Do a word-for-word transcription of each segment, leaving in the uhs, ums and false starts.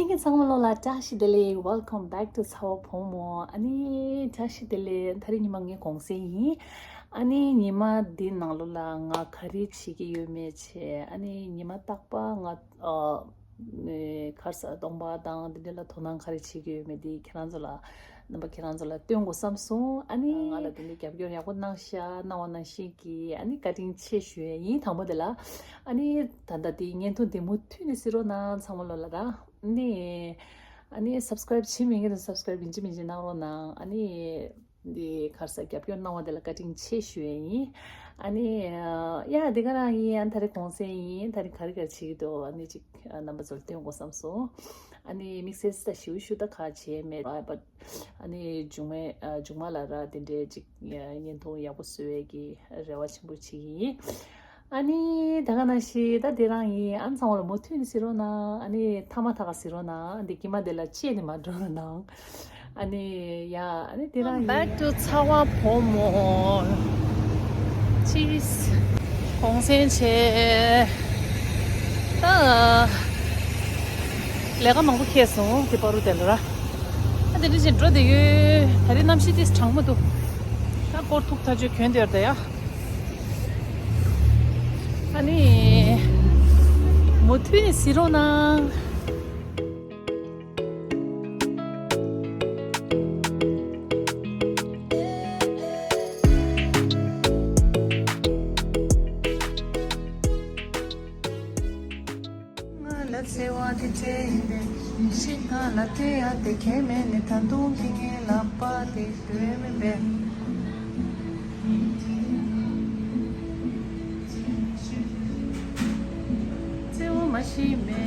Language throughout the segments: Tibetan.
ལྷན་རྒྱས་ཚང་མ་ལོ་ལ་བཀྲ་ཤིས་བདེ་ལེགས། Welcome back to ཚ་བ་བུ་མོ། ཨ་ནི་བཀྲ་ཤིས་བདེ་ལེགས། ད་རེས་ཉི་མ་ངའི་གུང་སེང་ཡིན། ཨ་ནི་ཉི་མ་འདི་ནང་ལོ་ལ་ང་ག་རེ་བྱེད་ཀྱི་ཡོད་མེད་བྱས། ཨ་ནི་ཉི་མ་རྟག་པར་ང་ཨ་ནི་ག་རེ་ཟེར་སྟོང་པ་དང་འདི་འདྲ་ལ་དོ་སྣང་ག་རེ་བྱེད་ཀྱི་ཡོད་མེད་འདི་ཁྱེད་རང་ཚོ་ལ། རྣམ་པ་ཁྱེད་རང་ཚོ་ལ་སྟོན་དགོས་བསམ་སོང་། ཨ་ནི་ང་ལ་དེ་འདྲའི་རྒྱབ་སྐྱོར་ཡག་པོ་གནང་ཤག་གནང་བ་ནང་བཞིན་གྱི་ཨ་ནི་བཀའ་དྲིན་ཆེ་ཞུ་ཡས་ཡིན། དང་པོ་དེ་ལ་ཨ་ནི་ད་ལྟ་དེའི་བརྙན་ཐུང་དེ་མུ་མཐུད་ནས་གཟིགས་རོགས་གནང་། ཚང་མ་ལོ་ལ་ར་ཨ་ནི་ཨ་ནི་སབ་སི་ཀ་རེབ་བྱེད་མི་མཁན་དེ་སབ་སི་ཀ་རེབ་ཡིན་གཅིག་མིན་གཅིག་གནང་རོགས་གནང་། ཨ་ནི་འདི་ག་རེ་ཟེར་རྒྱབ་སྐྱོར་གནང་བ་དེ་ལ་བཀའ་དྲིན་ཆེ་ཞུ་ཡས་ཡིན། ཨ་ནི་ཡ་འདི་ག་རང་ཡིན། ཨ་ནི་ད་རེས་གུང་སེང་ཡིན། ད་རེས་ག་རེ་ག་རེ་བྱེད་ཀྱི་འདུག་ཨ་ནི་ཅིག་རྣམ་པ་ཚོར་སྟོན་དགོས་བསམ་སོང་། ཨ་ནི་དམིགས་བསལ་ས་ཞིའུ་ཞུ་ད་ག་བྱས་མེད། ཨ་but ཨ་ནི་མཇུག་མའི་ཨ་མཇུག་མ་ལ་ར་དེ་འདྲའི་ཅིག་བརྙན་ཐུང་ཡག་པོ་བཟོ་བའི་གི་རེ་བ་ཆེན་པོ་བྱེད་ཀྱི་ཡིན། ཨ་ནི་ད་ག་ནང་བཞིན་ད་དེ་རང་ཡིན། ཨ་ནི་ཚང་མ་ལ་མུ་མཐུད་ནས་གཟིགས་རོགས་གནང་། ཨ་ནི་མཐའ་མ་ཐག་ག་གཟིགས་རོགས་གནང་། འདི་དཀྱིལ་མ་དེ་ལ་བཅད་ནས་མ་འགྲོ་རོགས་གནང་། ཨ་ནི་ཡ་ཨ་ནི་དེ་རང་ཡིན། Back to ཚ་བ་བུ་མོ། ཅིས་གུང་སེང་བྱས། ད་ལས་ཀ་མང་པོ་ཁེལ་སོང་། དེ་པ་རུ་དེ་ལ་ར། ཨ་དེ་འདྲ་ཅིག་འགྲོ་བསྡད་ཡོད། ད་རེས་གནམ་གཤིས་ཏིས་གྲང་མོ་འདུག་ད་སྐོར་ཐུག་ཐག་ཆོད་གྱོན་བསྡད་ཡོད་ད་ཡ། ཨ་ནི་མུ་མཐུད་ནས་གཟིགས་རོགས་གནང་། ང་ལ་བརྩེ་བ་དེ་ཚེ་ཡིན་པས། ཤི་ང་ལ་དེ་ཡ་དེ་ཁྱད་མེད་ནས། ད་དུང་ཁྱི་ངན་ལ་པ་དེ་དོན་མིན་པས། བརྩེ་བ་མ་ཤི་མེད།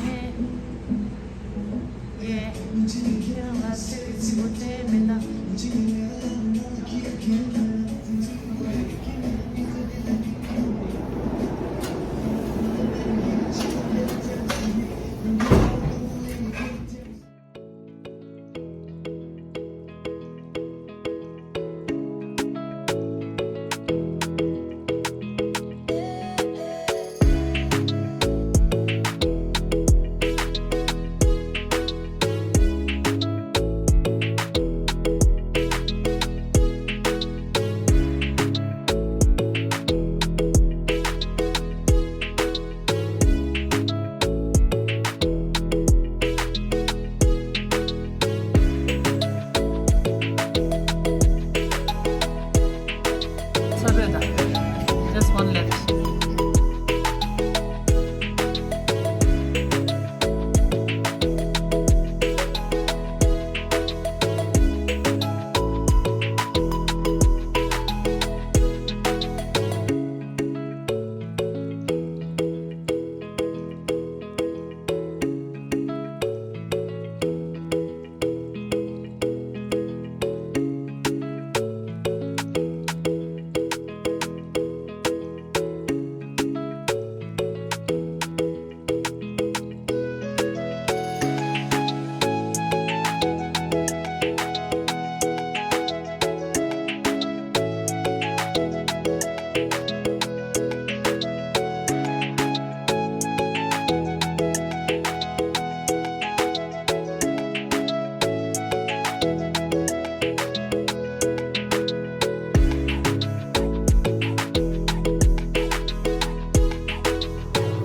Just one left.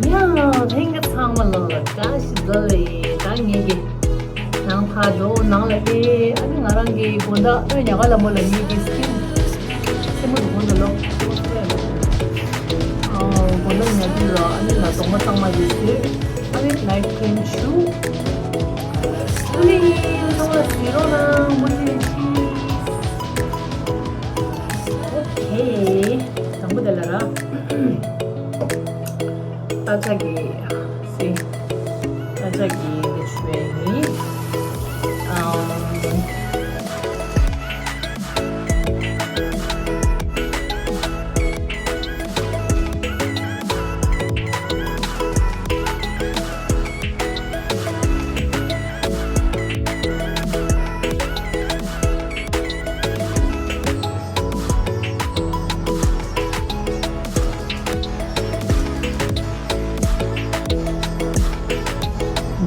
ཡ། ལྷན་རྒྱས་ཚང་མ་ལོ་ལ་བཀྲ་ཤིས་བདེ་ལེགས། ད་ངེད་ཀྱི་ནང་ཕར་འགྲོ། ནང་ལ་ཨེ་ཨ་ནི་ང་རང་གི་དགོང་དག་ཨོ་ཉག་ག་ལ་མོ་ལ་ངེད་ཀྱི་སི་ཀིམ་སེ་མོ་དུ་དགོང་དག་ལོ་སེ་མོ་སེ་མོ་ཡ་ལ་དགོང་དག་ཉལ་དུས་ལ་ཨ་ནི་ལ་གདོང་མ་གཙང་མ་ཡོད་ཟེར། ཨ་ནི་ནའིཊ་ཀི་རིམ་བྱུགས། ཨ་ནི་ཚང་མ་ལ་གཟིགས་རོགས་གནང་། མུ་མཐུད་ནས་ཅིས། ཨོ་ཁེ། དང་པོ་དེ་ལ་ར། ཏ་ཅག་གི་སི། ཏ་ཅག་གི་འདི་བྱུགས་པ་ཡིན། ཨམ། འདི་ནས་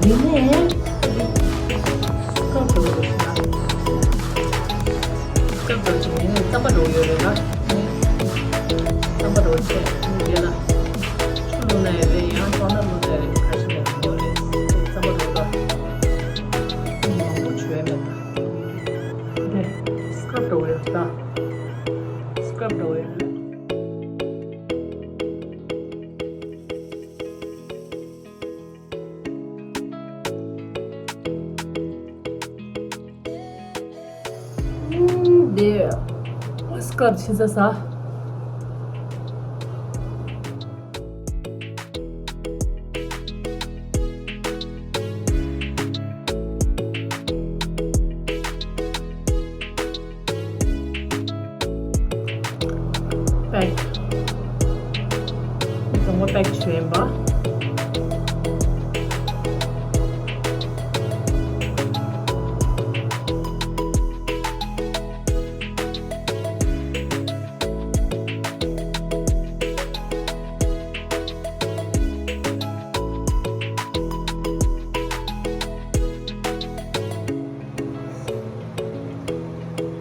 ཨ་ནི་ སྐབས་ཕྱི་ས་ས། པེག། རྫོང་པ་པེག་བྱས་ཡིན་པ།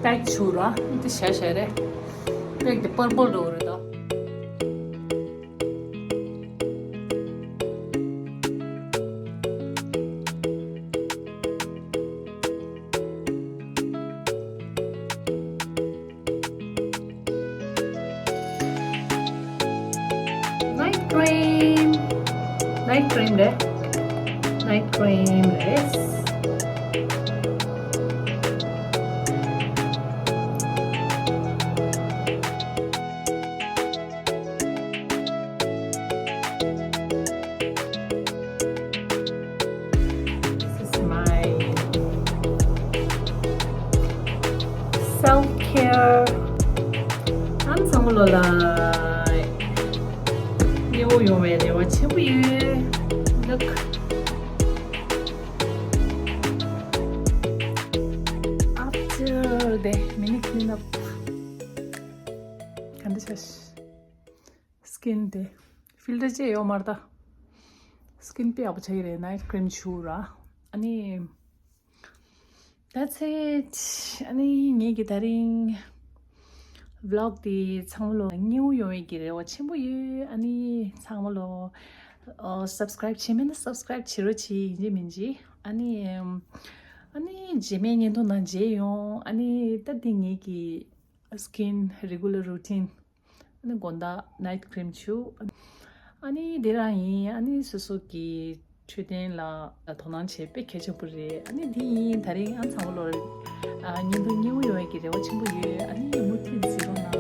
པེག་བྱུག་ར། འདི་ཞྭ་ཞྭ་རེད། པེག་དེ་པར་པལ་འདྲ་བོ་རེད་ད། Night cream. Night cream རེད། Night cream རེད། This is my self care. ཨ་ནི་ཚང་མ་ལོ་ལ་མཉེས་པོ་ཡོང་བའི་རེ་བ་ཆེན་པོ་ཡོད། Look. After the minute clean up. ག་འདྲ་བྱས། སི་ཀིན་དེ་ཕིལ་ཊར་ཅིག་ཡོད་མ་རེད་ད། སི་ཀིན་དཔེ་ཡག་པོ་ཆགས་ཀྱི་རེད། ནའིཊ་ཀི་རིམ་བྱུག་ར། ཨ་ནི། That's it. ཨ་ནི་ངེད་ཀྱི་དེ་རིང་བི་ལོག་དེ་ཚང་མ་ལོ་མཉེས་པོ་ཡོང་བའི་གི་རེ་བ་ཆེན་པོ་ཡོད། ཨ་ནི་ཚང་མ་ལོ་ཨ་སབ་སི་ཀ་རེབ་བྱས་མེད་ན་སབ་སི་ཀ་རེབ་བྱེད་རོགས་བྱེད། ཡིན་གཅིག་མིན་གཅིག་ཨ་ནི་ཨ་ནི་རྗེས་མའི་བརྙན་ཐུང་ནང་མཇལ་ཡོང་། ཨ་ནི་ད་འདི་ངེད་ཀྱི་སི་ཀིན་རེ་གུ་ལར་རུ་ཊིན། ཨ་ནི་དགོང་དག་ནའིཊ་ཀི་རིམ་བྱུག་ཨ་ནི་འདི་རང་ཡིན། ཨ་ནི་སོ་སོ་གི་འཕྲོད་བསྟེན་ལ་དོ་སྣང་བྱེད་དཔེ་གལ་ཆེན་པོ་རེད། ཨ་ནི་འདི་ཡིན། དེ་རིང་ཨ་ཚང་མ་ལོ་ཨ་བརྙན་ཐུང་མཉེས་པོ་ཡོང་བའི་གི་རེ་བ་ཆེན་པོ་ཡོད། ཨ་ནི་མུ་མཐུད་གཟིགས་རོགས་